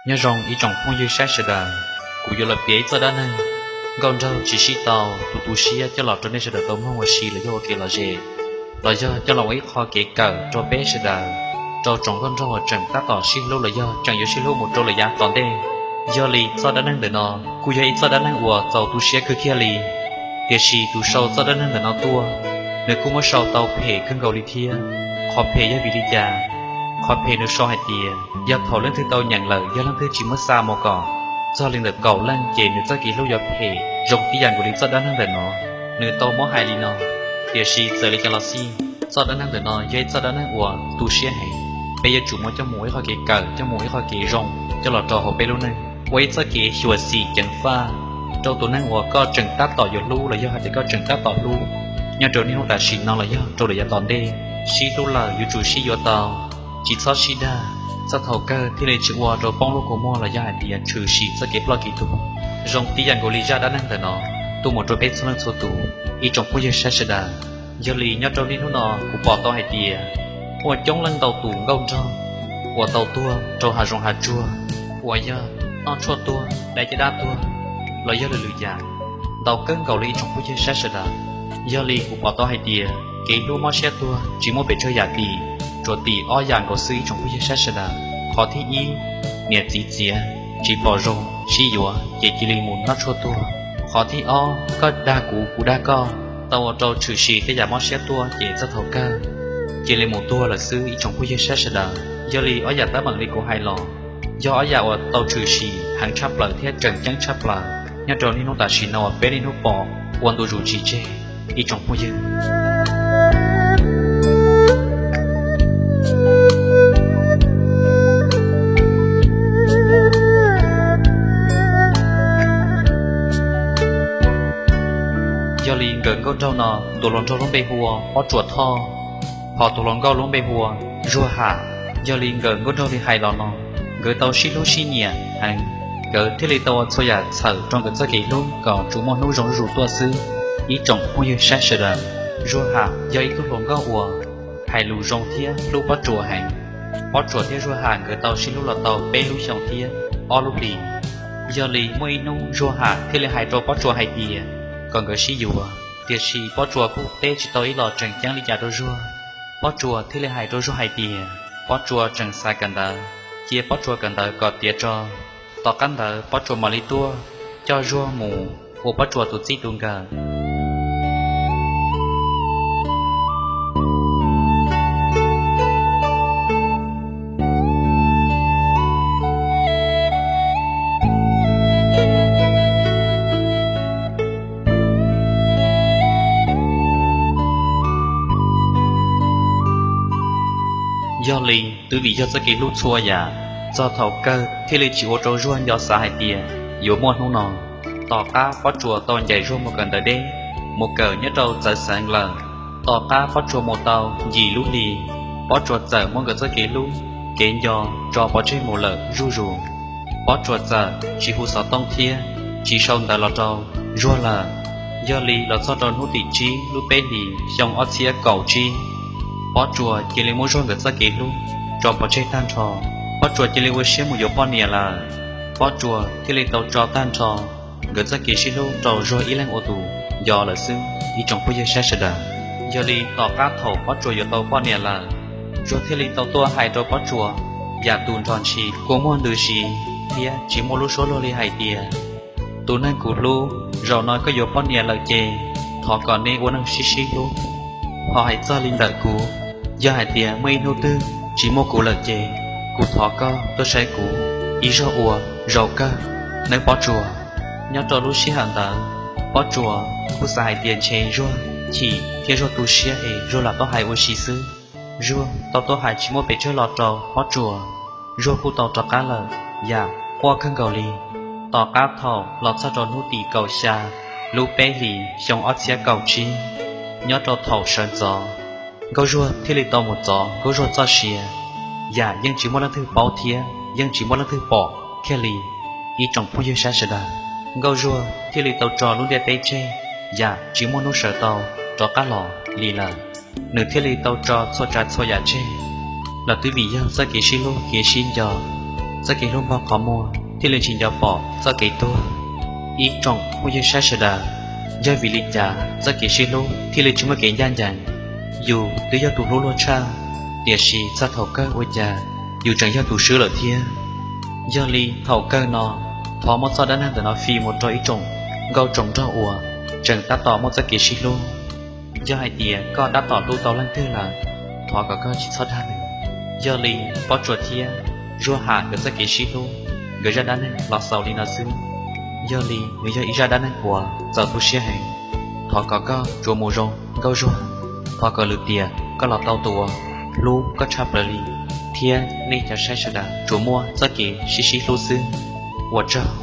Nyob zoo ib tsoom phooj ywg saib sawv daws, kuv yuav los piav ib txoj dab neeg nkauj nraug tsis sib tau, tus tu siab coj los rau nej sawv daws tau mloog ua si los yog ua kev lom zem, los yog coj los ua ib qho kev kawm rau peb sawv daws, rau tsoom nkauj nraug uas tseem tab tom sib hlub los yog tseem yuav sib hlub mus rau lawm yav tom ntej. Yog li txoj dab neeg ntawm no kuj yog ib txoj dab neeg uas txaus tu siab kawg kiag li. Tiam sis tus sau txoj dab neeg ntawm no tuaj, nws kuj muab sau tau phem kawg nkaus li thiab. Qhov phem yog vim li cas? Qhov phem nws sau hais tias yog thaum leej twg tau nyeem lawm yog leej twg tsis muab xa mus kom txog li ntawm kaum leej ces nws txoj kev hlub yuav phem zoo tib yam nkaus li txoj dab neeg ntawm no. Nws tau muab hais li no, tiam sis txawm li cas los xij, txoj dab neeg ntawm no yog ib txoj dab neeg uas tu siab heev. Peb yuav tsum muab coj mus ua ib qho kev kawm, coj mus ua ib qho kev zoo coj los rau hauv peb lub neej, ua ib txoj kev xyuam xim ceev faj rau tus neeg uas koj tseem tab tom yuav hlub los yog hais tias koj tseem tab tom hlub nyob rau niaj hnub tam sim no los yog rau lawm yav tom ntej. Sib hlub lawm yuav tsum sib yuav tau, tsis txhob sib dag, txog thaum kawg thiaj li tsis ua rau poob lub kua muag los yog hais tias tshwm sim txoj kev ploj kev tuag. Zoo tib yam nkaus li zaj dab neeg ntawm no tuaj mus rau peb txhua leej txhua tus, ib tsoom phooj ywg saib sawv daws. Yog li nyob rau niaj hnub no kuv pom tau hais tias muaj coob leej ntau tus nkauj nraug uas tau tuag rau hav zoov hav tsuag, uas yog noj tshuaj tuag, dai caj dab tuag, los yog lwm lwm yam, ntau kawg nkaus li ib tsoom phooj ywg saib sawv daws. Yog li kuv pom tau hais tias kev hlub mob siab tuag tsis muaj pes tsawg yam tim, tsuas tim ob yam nkaus xwb ib tsoom phooj ywg saib sawv daws. Qhov thib ib, niam txiv txiav tsis pom zoo sib yuav ces cia li mus noj tshuaj tuag. Qhov thib ob, koj dag kuv kuv dag koj, tau ua rau tshwm sim tej yam mob siab tuaj ces txog thaum kawg cia li mus tuag lawm xwb ib tsoom phooj ywg saib sawv daws. Yog li ob yam teeb meem li kuv hais los yog ob yam uas tau tshwm sim heev tshaj plaws thiab tseem ceeb tshaj plaws nyob rau niaj hnub tam sim no uas peb niaj hnub pom ua ntu zus tsis tseg ib tsoom phooj ywg. Yog li nkawm nkauj nraug no tus hluas nraug lub npe hu ua Pob Tsuas Thoj, hos tus hluas nkauj lub npe hu ua Zuag Ham. Yog li nkawm nkauj nraug li hais los no, nkawd tau sib hlub sib nyiam heev, nkawd thiaj li tau ua txhua yam txhawm rau nkawd txoj kev hlub kom tsuas muaj hnub zoo zuj zus tuaj xwb ib tsoom phooj ywg saib sawv daws. Zuag Ham yog ib tug hluas nkauj uas hais lus zoo thiab hlub Pob Tsuas heev. Pob Tsuas thiab Zuag Ham nkawd tau sib hlub los tau peb lub xyoos thiab ob lub hlis. Yog li muaj ib hnub Zuag Ham thiaj li hais rau Pob Tsuas hais tias kom nkawd sib yuav, tiam sis Pob Tsuas kuj teb tsis tau ib los tseem ceeb li cas rau Zuag. Pob Tsuas thiaj li hais rau Zuag hais tias Pob Tsuas tseem xav kawm ntawv, cia Pob Tsuas kawm ntawv kom tiav tso, tom qab ntawd Pob Tsuas mam li tuaj coj Zuag mus ua Pob Tsuas tus txij tus nkawm. Yog li twb vim yog txoj kev hlub txhua yam, txog thaum kawg thiaj li tsis ua rau Zuag nco xav hais tias yuav muaj hnub no. Tom qab Pob Tsuas tau ncaim Zuag mus kawm ntawv deb, mus kawm nyob rau txawv xeev lawm. Tom qab Pob Tsuas mus tau yim lub hli, Pob Tsuas txawm muab nkawd txoj kev hlub, kev nco tso pov tseg mus lawm zuj zus. Pob Tsuas txawm tsis hu xov tooj thiab tsis sau ntawv los rau Zuag lawm. Yog li los txog rau hnub tim tsib lub peb hlis xyoo ob txhiab kaum tsib, Pob Tsuas cia li muab Zuag nkawd txoj kev hlub tso pov tseg tag nrho. Pob Tsuas cia li ua siab mus yuav poj niam lawm. Pob Tsuas thiaj li tau tso tag nrho nkawd txoj kev sib hlub rau Zuag ib leeg ua tus nco lawm xwb ib tsoom phooj ywg saib sawv daws. Yog li tom qab thaum Pob Tsuas yuav tau poj niam lawm, Zuag thiaj li tau tuaj hais rau Pob Tsuas yam tus nrog ntshis kua muag ntws si thiab tsis muaj lub suab luag li hais tias, tus neeg kuv hlub, zaum no koj yuav poj niam lawm ces thov kom nej ua neej sib sib hlub. Ho hais txog li ntawm kuv, yog hais tias muaj ib hnub twg tsis muaj kuv lawm ces kuv thov koj tuaj saib kuv ib zaug ua zaum kawg nawb Pob Tsuas. Nyob rau lub sij hawm ntawd, Pob Tsuas kuj xav hais tias ntshe Zuag chim thiab Zuag tu siab es Zuag lam tuaj hais ua si xwb. Zuag tau tuaj hais tsis muaj pes tsawg los rau Pob Tsuas, Zuag kuj tau rov qab lawm yam quaj kawg nkaus li. Tom qab thaum los txog rau hnub tim kaum xya lub peb hlis xyoo ob txhiab kaum tsib, nyob rau thaum sawv ntxov, Nkauj Zuag thiaj li tau mus txov Nkauj Zuag txoj sia, yam yeej tsis muaj leej twg paub thiab yeej tsis muaj leej twg pom kiag li ib tsoom phooj ywg saib sawv daws. Nkauj Zuag thiaj li tau tso lub ntiaj teb tseg, yam tsis muaj hnub sawv tau rov qab los li lawm. Nws thiaj li tau tso txhua tsav txhua yam tseg, los twb vim yog txoj kev sib hlub kev sib nco. Txoj kev hlub npog qhov muag thiaj li tsis nco pom txoj kev tuag. Ib tsoom phooj ywg saib sawv daws, yog vim li cas txoj kev sib hlub thiaj li tsis muaj kev ncaj ncees? Yus twb yog tus hlub luag tshaj, tiam sis txog thaum kawg ua cas yus tseem yog tus swb lawm thiab. Yog li thaum kawg no, thov muab txoj dab neeg ntawm no fij mus rau ib tsoom nkauj tsoom nraug uas tseem tab tom muaj txoj kev sib hlub. Yog hais tias koj tab tom hlub tau leej twg lawm, thov kom koj tsis txhob dag nws. Yog li Pob Tsuas thiab Zuag Ham nkawd txoj kev sib hlub, nkawd zaj dab neeg los xaus li no xwb. Yog li nws yog ib zaj dab neeg uas txaus tu siab heev. Thov kom koj tsuas mus zoo nkauj Zuag. Thov kom lwm tiam koj los tau tus uas hlub koj tshaj plaws li, thiab nej cov saib sawv daws tsuas muaj txoj kev sib sib hlub xwb. Ua tsaug.